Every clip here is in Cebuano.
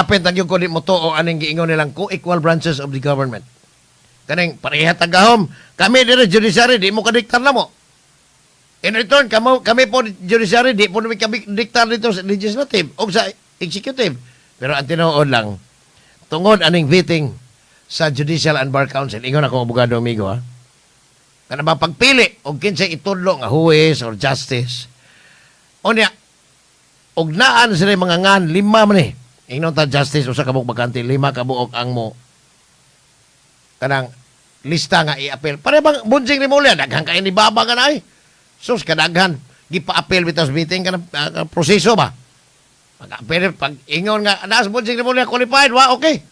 Kapit na gyud ko di mo tuo aning giingon nilang co-equal branches of the government. Kaning pareha tagahom. Kami dire judiciary di mo kadiktar na mo. In return, kami po judiciary di po namin kami diktar dito sa legislative o sa executive. Pero ang tinuod lang, tungod aning vetting sa Judicial and Bar Council, ingon ako abogado amigo ha, kana ba pagpili og kinsay itudlo nga huwes or justice, unya, og naan sila yung mga ngan, lima man eh. Ingnon ta justice, usa ka buok bakante, lima ka buok ang mo kanang lista nga i-appeal. Pare bang Bonjing Remulla, daghan kay ni baba ka na ay. Sus, kadaghan. Gipa-appeal bitaw sa meeting kanang proseso ba? Pag-appeal, pag ingon nga, naas Bonjing Remulla qualified, wa, okay.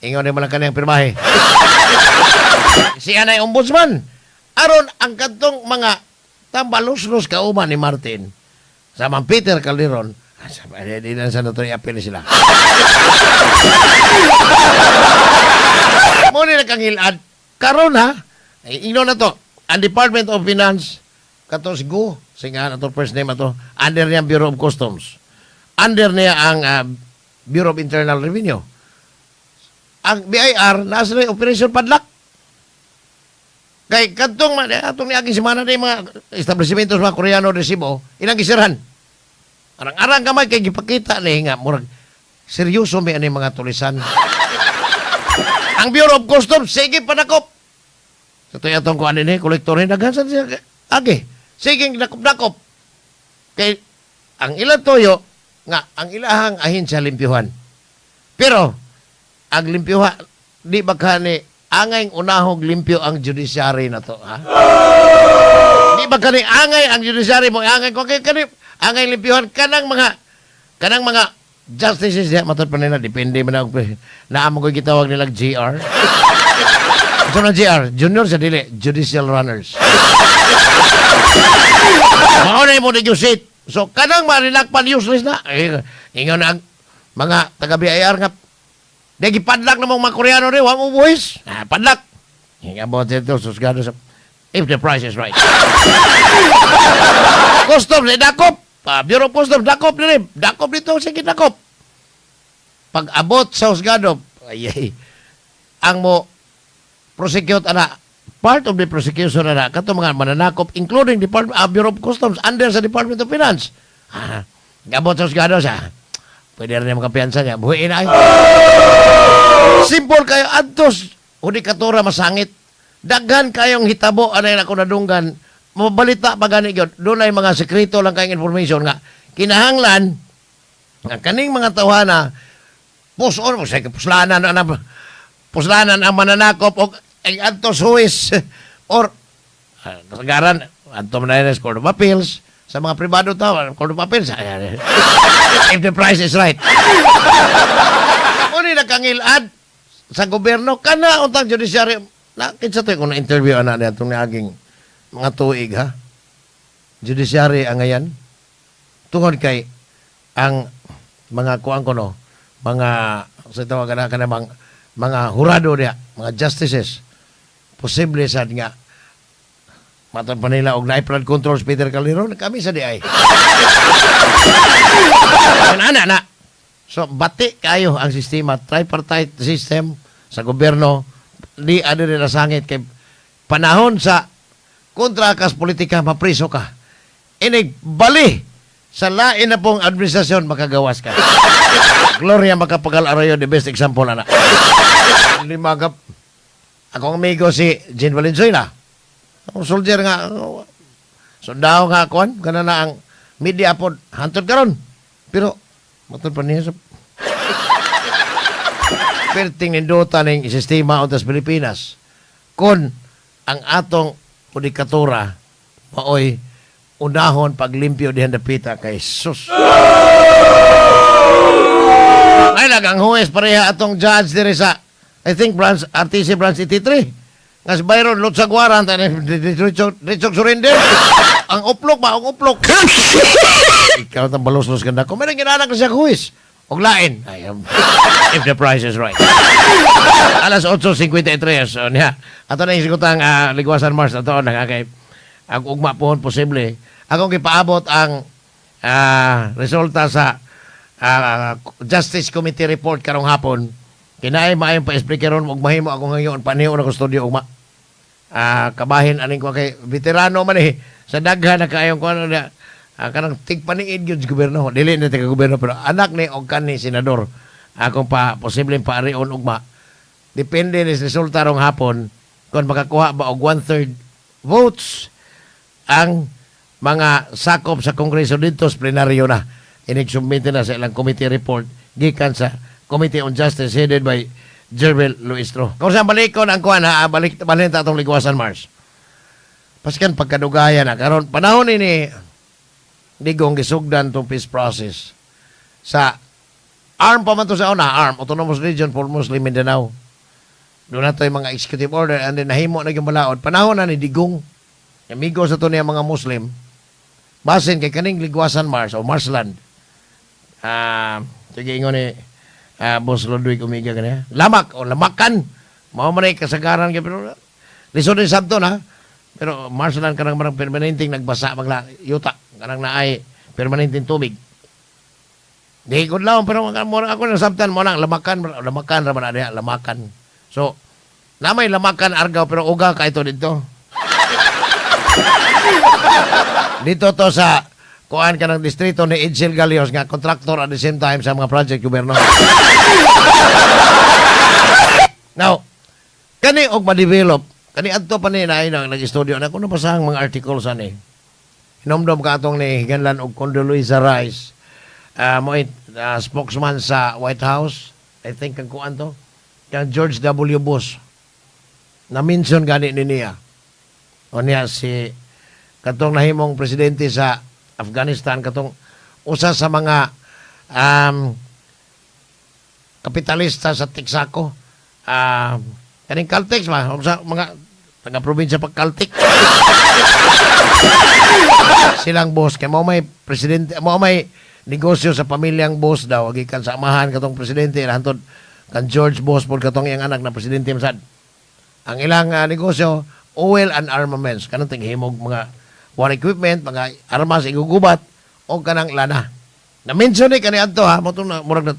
Ingon mo lang kaniyang pirmahe. Si anay ombudsman. Aron ang kadtong mga tambaluslos kauban ni Martin sa Mang Peter Calderon, sabi, di na sa nato i-appeal sila. Mo ni nakangilad. Karon ha, ay, ingnon na to, ang Department of Finance, kato si Go, singa na to first name ato, under niya ang Bureau of Customs. Under niya ang Bureau of Internal Revenue. Ang BIR, nasa na yung Operation Padlock. Kay kadtong atong niaging semana na yung mga establishmentos mga Koreano de Cebu, ilang gisirhan. Arang-arang kamay kay gipakita ni nga murag seryoso may ani mga tulisan. Ang Bureau of Customs sige panakop. Sa tuyo atong kuan ni kolektor ni daghan sa siya agi. Sige nakop-nakop. Kay ang ilang toyo nga ang ilahang ahensya limpyuhan. Pero ang limpyuhan di ba kani angay unahog limpyo ang judiciary na to, ha? Di ba kani angay ang judiciary mo angay ko kay kani angay limpyuhan kanang mga justices diha matod pa nila depende man og naa mo ko gitawag nilang GR. So na GR, junior sa dili, judicial runners. Mao na mo negotiate. So kanang marinakpan useless na. Eh, ingon ang mga taga BIR nga di gipadlak na mong mga Koreano rin, wa mo buwis. Ah, padlak. Ingabot dito, susgado sa if the price is right. Customs, eh, dakop. Ah, Bureau of Customs, dakop din eh. Dakop dito, sige, dakop. Pag abot sa husgado, ay, ay, ang mo prosecute ana, part of the prosecution ana, kato mga mananakop, including Department, Bureau of Customs, under sa Department of Finance. Ah, gabot sa husgado sa, pwede rin yung makapiyansa niya. Buhiin na ay. Simple kayo, adtos, judikatura masangit. Daghan kayong hitabo, anay na ako nadunggan, mabalita pa gani gyud. Doon ay mga sekreto lang kayong information nga. Kinahanglan, nga kaning mga tawhana, puson, mo puslanan, ana, puslanan ang mananakop, og ay adtos huwes, or, kasagaran, adto man na Court of Appeals, sa mga pribado tao, Court of Appeals, ay, if the price is right. Muni nakangilad sa gobyerno, kana untang judiciary, na, kinsa to kung na-interview ana niya itong niaging mga tuig, ha? Judiciary ang ngayan. Tungod kay ang mga kuang ko no, mga sa tawag na kana mga hurado niya, mga justices, posible sad nga matod pa nila og naay flood controls Peter Calderon, kami sa diay. Ana na. So bati kayo ang sistema, tripartite system sa gobyerno, di ano rin nasangit kay panahon sa kontra kas politika mapriso ka. Inig bali sa lain na pong administrasyon makagawas ka. Gloria Macapagal Arroyo, the best example ana. Lima ka akong amigo si Jean Valenzuela. Ang soldier nga sundao nga kuan kana na ang media pod hantod karon. Pero matod pa niya sa perting nindota ning sistema untas Pilipinas kon ang atong judikatura maoy unahon paglimpyo dihan dapita kay sus. Ay lang ang huwes pareha atong judge diri sa I think branch RTC branch 83 nga si Byron Lutsaguaran diretso surrender ang uplok ba ang uplok ikaw tang balos-los ganda ko meron ginanak na siya huwes og lain. Ay, if the price is right. Alas 8:53. So niya ato na yung sigutang ligwasan Mars ato na kay ang ugma pohon posible akong gipaabot ang resulta sa Justice Committee report karong hapon. Kinaay maayong pa-explain ron ug mahimo akong ngayon panion ako studio ugma. Kabahin aning ko kay veterano man eh sa daghan na kaayong kuan na kanang tigpaniid gyud sa gobyerno. Dili na taga gobyerno pero anak ni og kanhi senador. Akong pa posibleng paarion ugma. Depende ni sa resulta rong hapon kung makakuha ba og one-third votes ang mga sakop sa Kongreso dito sa plenaryo na. Inig-submit na sa ilang committee report gikan sa Committee on Justice headed by Gerville Luistro. Kung saan balikon ang kuan ha, balik balhin ta atong Liguasan Mars. Paskan pagkadugayan na karon panahon ni Digong, gisugdan tong peace process sa ARMM pa man to sa una, ARMM, Autonomous Region for Muslim Mindanao. Doon na to yung mga executive order and then nahimo na yung balaod. Panahon na ni Digong, amigo sa to niya mga Muslim, basin kay kaning Liguasan Mars o Marsland. Sige, ingon ni Boss Ludwig Umiga kaniya. Lamak o lamakan. Mao man ay kasagaran kay pero lisod din sabto na. Pero Marsland kanang marang permanenteng nagbasa magla yuta kanang naay permanenteng tubig. Di ko lang pero mura ako nasabtan mo lang lamakan, lamakan ra man diha, lamakan. So namay lamakan Argao pero uga ka ito dito. Dito to sa kuan ka ng distrito ni Edsel Galios nga contractor at the same time sa mga project gobyerno. Now, kani og ma-develop, kani adto pa ni na nang nag-studio na kuno pa mga articles ani. Hinomdom ka atong ni higanlan og Condoleezza Rice. Mo spokesman sa White House, I think ang kuan to, kang George W. Bush. Na-mention gani ni niya. O niya si katong nahimong presidente sa Afghanistan, katong usa sa mga kapitalista sa Texaco. Kaning Caltex ba? Usa mga taga probinsya pa Caltex. Silang boss kay mao may presidente, mao may negosyo sa pamilyang boss daw gikan sa amahan katong presidente hantod kan George Bush pod katong iyang anak na presidente masad. Ang ilang negosyo, oil and armaments, kanang tinghimog mga war equipment, mga armas igugubat o kanang lana. Na-mention ni kani adto ha, mo na murag na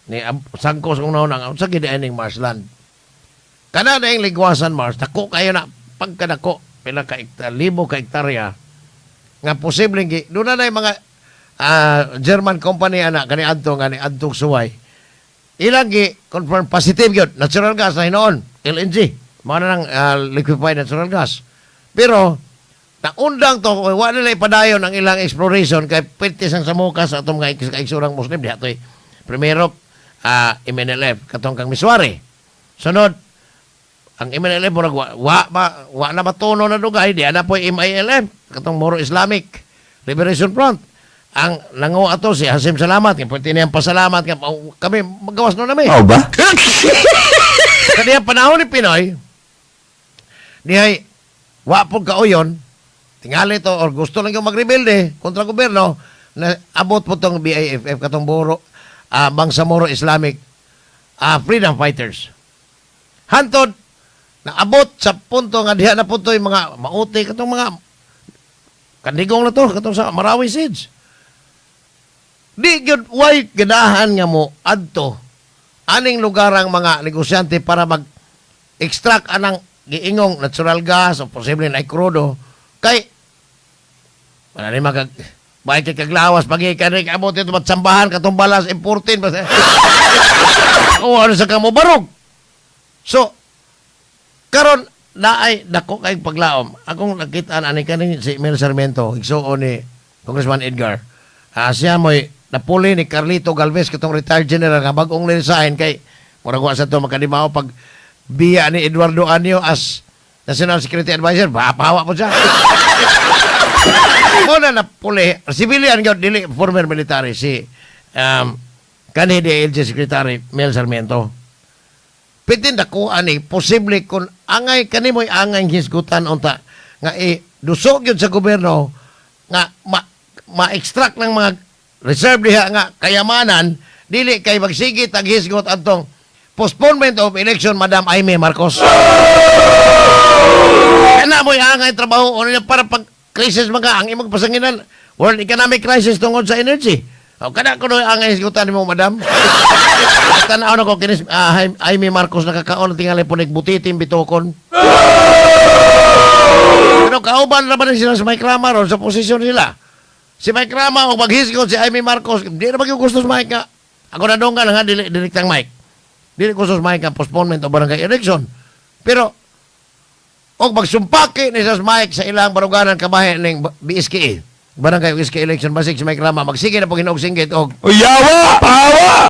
ni sangko sa unahon ang unsa gid ining Marsland. Kana na yung Liguasan Mars, dako kayo na pagkadako pila ka libo ka hektarya nga posibleng doon na yung mga German company ana kani adto nga ni adtong suway. Ilang gi confirm positive gyud natural gas na hinoon, LNG. Mao na nang liquefied natural gas. Pero naundang to, wa nila ipadayon ang ilang exploration kay pwede sang samuka sa atong mga kaigsurang Muslim diha toy. Primero MNLF katong kang Misuari. Sunod ang MNLF murag wa na matuno na dugay di ana po'y MILF katong Moro Islamic Liberation Front. Ang nango ato si Hasim Salamat kay pwede niyang pasalamat nga oh, kami magawas no nami. Oo ba? Sa diya panahon ni PNoy, dihay wa po kauyon, tingali to or gusto lang yung magrebelde kontra gobyerno, na abot po tong BIFF katong Boro, Bangsamoro Islamic Freedom Fighters. Hantod, naabot sa punto nga diha na punto yung mga mauti katong mga kandigong na to katong sa Marawi Siege. Di gyud way ganahan nga mo adto aning lugar ang mga negosyante para mag-extract anang giingong natural gas o posible na krudo kay wala ni magag bahay kay kaglawas pag ikan rin abot ito matsambahan katong balas M14 basta o ano sa kamo barog. So karon naay dako kay paglaom akong nakita ani kaning si Mel Sarmiento, igsuon ni Congressman Edgar. Siya mo'y napuli ni Carlito Galvez katong retired general nga bag-ong resign kay murag wa sa to makadimao pag biya ni Eduardo Año as National Security Advisor, pahawa po siya. Mo na napuli, civilian gyud, dili former military si kanhi DILG Secretary Mel Sarmiento. Pitin dako ani posible kung angay kani mo'y angay hisgutan unta nga i dusog gyud sa gobyerno nga ma-extract ng mga reserve diha nga kayamanan dili kay magsige tag hisgot adtong postponement of election, Madam Imee Marcos. Kana mo'y angay trabaho ano niya para pag crisis mga ang imong pasanginan world economic crisis tungod sa energy. O, kana ko ang hisgutan mo, madam. Tanaw na ko kinis Imee Marcos nakakaon tingali po butitim bitokon. Pero kauban na ba rin sila sa Mike Rama ron sa posisyon nila? Si Mike Rama o maghisgot si Imee Marcos, di na magyud gusto sa Mike nga. Ako na donggan nga dili direktang Mike. Dili gusto sa Mike ang postponement o barangay election. Pero og magsumpaki ni sa Mike sa ilang baruganan kabahin ning BSKE. Barangay SK election, basig si Mike Rama magsige na pag hinog singgit og Yawa! Pawa!